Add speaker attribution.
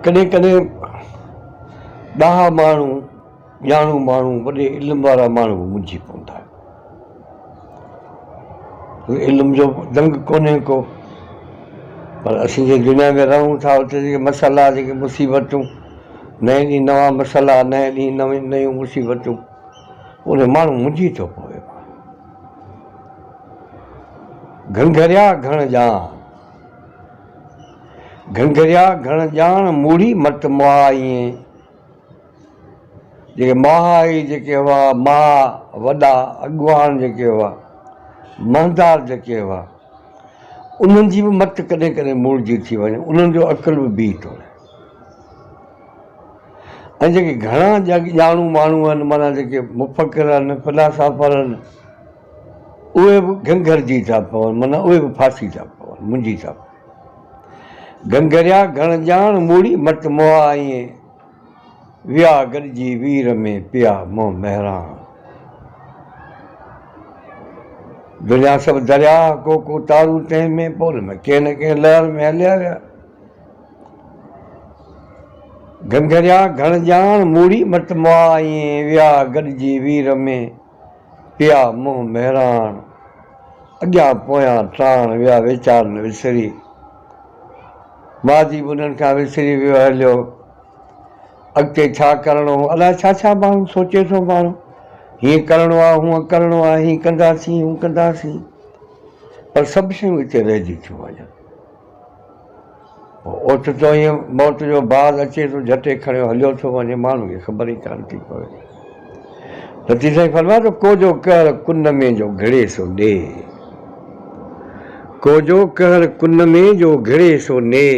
Speaker 1: ڪڏهن ڪڏهن ڏاها ماڻهو، ڄاڻو ماڻهو، وڏي علم وارا ماڻهو به منجهي پوندا آهن. علم جو دنگ ڪونهي ڪو پر اسين جنهن دنيا ۾ رهون ٿا اتي جيڪي مسئلا جيڪي مصيبتون نئين ڏينهن نوان مسئلا نئين ڏينهن نوين نيون مصيبتون ان ماڻهو منجهي ٿو پوي. گهنگهريا گهڻ ڄاڻ. گهنگهريا گهڻ ڄاڻ موڙي مت مئا ائين. جيڪي مهائي جيڪي هئا، مها وڏا اڳواڻ جيڪي هئا، مهندار جيڪي هئا، انهن جي به مت ڪڏهن ڪڏهن موڙجي ٿي وڃي، انهن جو عقل به بيهي ٿو رهي. ۽ جيڪي گهڻا ڄاڻو ماڻهو آهن، معنيٰ جيڪي مفڪر آهن، فلاسافر آهن، اهي به گهنگهرجي ٿا پون، معنيٰ اهي به ڦاسي ٿا پون، منجهي ٿا پون. گهنگهريا گهڻ ڄاڻ، موڙي مت مئا ائين، ويا گڏجي وير ۾، پيا منهن مهراڻ. دنيا سڀ درياهه، ڪو ڪو تارو تنهن ۾، پوء ان ۾ ڪنهن نه ڪنهن لهر ۾ هليا ويا. گهنگهريا گهڻ ڄاڻ، موڙي مت مئا ائين، ويا گڏجي وير ۾، پيا منهن مهراڻ، اڳيان پويان ٽاڻ، ويا ويچارن وسري. ماضي به انهن کان وسري ويو هليو. اڳتي ڇا ڪرڻو هو، الائي ڇا ڇا ماڻهو سوچي ٿو ماڻهو، هيئن ڪرڻو آهي، هونئن ڪرڻو آهي، هيئن ڪنداسين، هونئن ڪنداسين، پر سڀ شيون اتي رهجي ٿيون وڃن. پوء اوچتو ائين موت جو باز اچي ٿو جهٽي کڻيو هليو ٿو وڃي، ماڻهو کي خبر ئي ڪانه ٿي پوي. لطيف سائين فرمايو ته ڪو جو قهر ڪن ۾ جو گهڙي سو ني، ڪو جو قهر ڪن ۾ جو گهڙي سو ني.